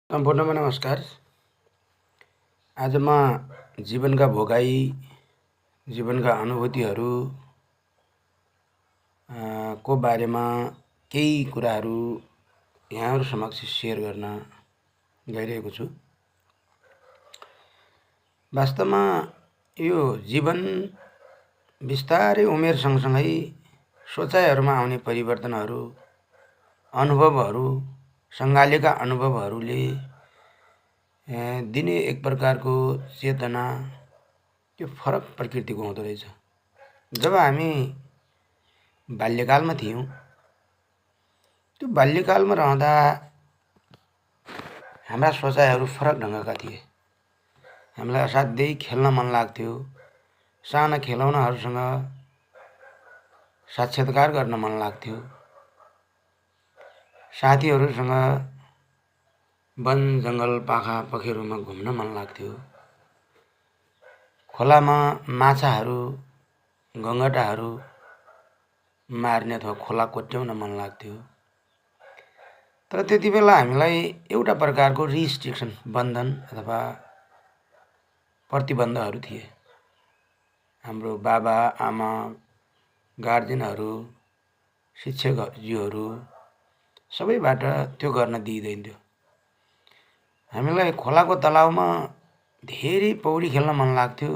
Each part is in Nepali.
सम्पूर्णमा नमस्कार। आज म जीवनका भोगाई, जीवनका अनुभूतिहरू को बारेमा केही कुराहरू यहाँहरू समक्ष सेयर गर्न गइरहेको छु। वास्तवमा यो जीवन बिस्तारै उमेर सँगसँगै सोचाइहरूमा आउने परिवर्तनहरू, अनुभवहरू, सँगालेका अनुभवहरूले दिने एक प्रकारको चेतना, त्यो फरक प्रकृतिको हुँदो रहेछ। जब हामी बाल्यकालमा थियौँ, त्यो बाल्यकालमा रहँदा हाम्रा सोचाइहरू फरक ढङ्गका थिए। हामीलाई असाध्यै खेल्न मन लाग्थ्यो, साना खेलौनाहरूसँग साक्षात्कार गर्न मन लाग्थ्यो, साथीहरूसँग वन जङ्गल पाखा पखेरुमा घुम्न मन लाग्थ्यो, खोलामा माछाहरू गङ्गटाहरू मार्ने अथवा खोला कोट्याउन मन लाग्थ्यो। तर त्यति बेला हामीलाई एउटा प्रकारको रिस्ट्रिक्सन, बन्धन अथवा प्रतिबन्धहरू थिए। हाम्रो बाबा आमा, गार्जेनहरू, शिक्षकज्यूहरू सबैबाट त्यो गर्न दिइँदैन्थ्यो। हामीलाई खोलाको तलाउमा धेरै पौडी खेल्न मन लाग्थ्यो,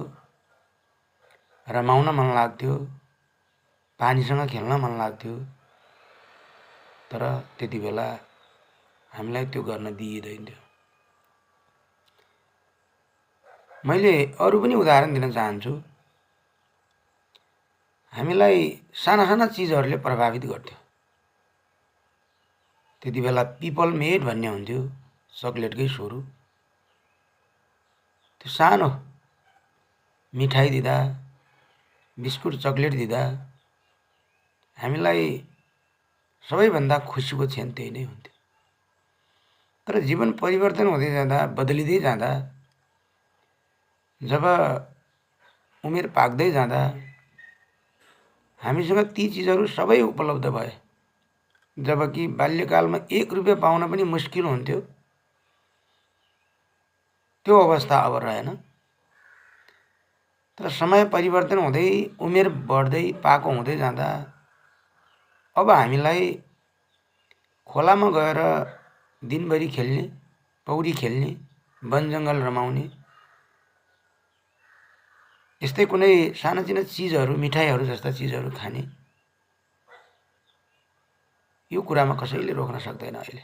रमाउन मन लाग्थ्यो, पानीसँग खेल्न मन लाग्थ्यो। तर त्यति बेला हामीलाई त्यो गर्न दिइँदैन्थ्यो। मैले अरू पनि उदाहरण दिन चाहन्छु। हामीलाई साना साना चिजहरूले प्रभावित गर्थ्यो। त्यति बेला पिपल मेड भन्ने हुन्थ्यो, चक्लेटकै स्वरूप। त्यो सानो मिठाई दिँदा, बिस्कुट चक्लेट दिँदा हामीलाई सबैभन्दा खुसीको क्षण त्यही नै हुन्थ्यो। तर जीवन परिवर्तन हुँदै जाँदा, बदलिँदै जाँदा, जब उमेर पाक्दै जाँदा हामीसँग ती चिजहरू सबै उपलब्ध भए। जबकि बाल्यकालमा 1 रुपियाँ पाउन पनि मुस्किल हुन्थ्यो, त्यो अवस्था अब रहेन। तर समय परिवर्तन हुँदै, उमेर बढ्दै, पाको हुँदै जाँदा अब हामीलाई खोलामा गएर दिनभरि खेल्ने, पौडी खेल्ने, वन जङ्गल रमाउने, यस्तै कुनै सानातिना चिजहरू, मिठाईहरू जस्ता चिजहरू खाने, यो कुरामा कसैले रोक्न सक्दैन अहिले।